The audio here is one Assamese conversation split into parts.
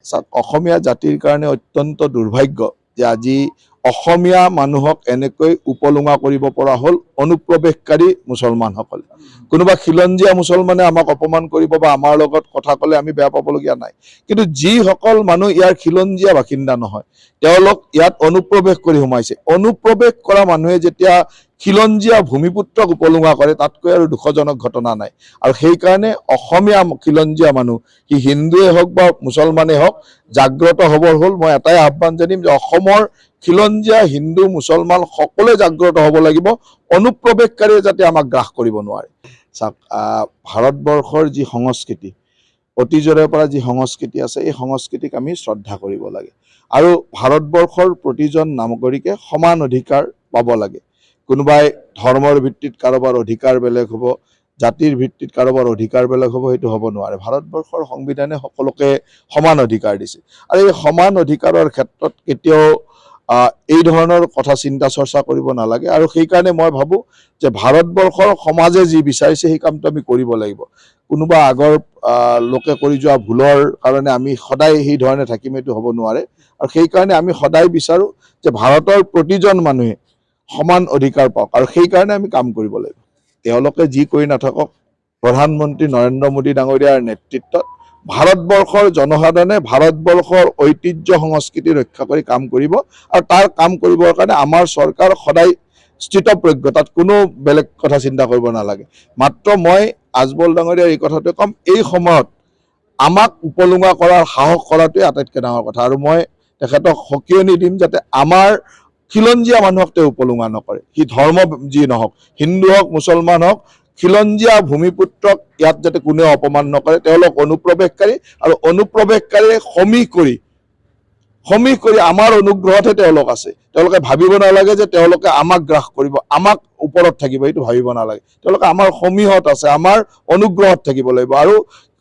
চাওক, অসমীয়া জাতিৰ কাৰণে অত্যন্ত দুৰ্ভাগ্য যে আজি অসমীয়া মানুহক এনেকৈ উপলুঙা কৰিব পৰা হ'ল অনুপ্ৰৱেশকাৰী মুছলমানসকলে। কোনোবা খিলঞ্জীয়া মুছলমানে আমাক অপমান কৰিব বা আমাৰ লগত কথা ক'লে আমি বেয়া পাবলগীয়া নাই, কিন্তু যিসকল মানুহ ইয়াৰ খিলঞ্জীয়া বাসিন্দা নহয়, তেওঁলোক ইয়াত অনুপ্ৰৱেশ কৰি সোমাইছে। অনুপ্ৰৱেশ কৰা মানুহে যেতিয়া খিলঞ্জীয়া ভূমিপুত্ৰক উপলুঙা কৰে, তাতকৈ আৰু দুখজনক ঘটনা নাই। আৰু সেইকাৰণে অসমীয়া খিলঞ্জীয়া মানুহ, সি হিন্দুৱে হওক বা মুছলমানেই হওক, জাগ্ৰত হ'বৰ হ'ল। মই এটাই আহ্বান জানিম যে অসমৰ খিলঞ্জীয়া হিন্দু মুছলমান সকলোৱে জাগ্ৰত হ'ব লাগিব, অনুপ্ৰৱেশকাৰীয়ে যাতে আমাক গ্ৰাস কৰিব নোৱাৰে। চাওক, ভাৰতবৰ্ষৰ যি সংস্কৃতি, অতীজৰে পৰা যি সংস্কৃতি আছে, এই সংস্কৃতিক আমি শ্ৰদ্ধা কৰিব লাগে আৰু ভাৰতবৰ্ষৰ প্ৰতিজন নাগৰিকে সমান অধিকাৰ পাব লাগে। কোনোবাই ধৰ্মৰ ভিত্তিত কাৰোবাৰ অধিকাৰ বেলেগ হ'ব, জাতিৰ ভিত্তিত কাৰোবাৰ অধিকাৰ বেলেগ হ'ব, সেইটো হ'ব নোৱাৰে। ভাৰতবৰ্ষৰ সংবিধানে সকলোকে সমান অধিকাৰ দিছে আৰু এই সমান অধিকাৰৰ ক্ষেত্ৰত কেতিয়াও এই ধৰণৰ কথা চিন্তা চৰ্চা কৰিব নালাগে। আৰু সেইকাৰণে মই ভাবোঁ যে ভাৰতবৰ্ষৰ সমাজে যি বিচাৰিছে, সেই কামটো আমি কৰিব লাগিব। কোনোবা আগৰ লোকে কৰি যোৱা ভুলৰ কাৰণে আমি সদায় সেই ধৰণে থাকিম, এইটো হ'ব নোৱাৰে। আৰু সেইকাৰণে আমি সদায় বিচাৰোঁ যে ভাৰতৰ প্ৰতিজন মানুহে সমান অধিকাৰ পাওক আৰু সেইকাৰণে আমি কাম কৰিব লাগিব। তেওঁলোকে যি কৰি নাথাকক, প্ৰধানমন্ত্ৰী নৰেন্দ্ৰ মোদী ডাঙৰীয়াৰ নেতৃত্বত ভাৰতবৰ্ষৰ জনসাধাৰণে ভাৰতবৰ্ষৰ ঐতিহ্য সংস্কৃতি ৰক্ষা কৰি কাম কৰিব আৰু তাৰ কাম কৰিবৰ কাৰণে আমাৰ চৰকাৰ সদায় স্থিতপ্ৰজ্ঞ। তাত কোনো বেলেগ কথা চিন্তা কৰিব নালাগে। মাত্ৰ মই আজমল ডাঙৰীয়াৰ এই কথাটোৱে ক'ম, এই সময়ত আমাক উপলুঙা কৰাৰ সাহস কৰাটোৱে আটাইতকৈ ডাঙৰ কথা। আৰু মই তেখেতক সকিয়নি দিম যাতে আমাৰ খিলঞ্জীয়া মানুহক তেওঁ উপলুঙা নকৰে। সি ধৰ্ম যি নহওক, হিন্দু হওক, মুছলমান হওক, খিলঞ্জীয়া ভূমিপুত্ৰক ইয়াত যাতে কোনেও অপমান নকৰে। তেওঁলোক অনুপ্ৰৱেশকাৰী আৰু অনুপ্ৰৱেশকাৰীয়ে সমীহ কৰি আমাৰ অনুগ্ৰহতহে তেওঁলোক আছে। তেওঁলোকে ভাবিব নালাগে যে তেওঁলোকে আমাক গ্ৰাস কৰিব, আমাক ওপৰত থাকিব, এইটো ভাবিব নালাগে। তেওঁলোকে আমাৰ সমীহত আছে, আমাৰ অনুগ্ৰহত থাকিব লাগিব। আৰু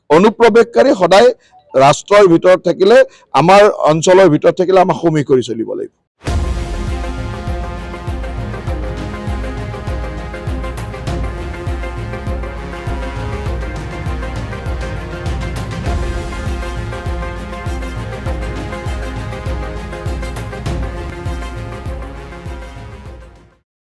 অনুপ্ৰৱেশকাৰী সদায় ৰাষ্ট্ৰৰ ভিতৰত থাকিলে, আমাৰ অঞ্চলৰ ভিতৰত থাকিলে আমাক সমীহ কৰি চলিব লাগিব।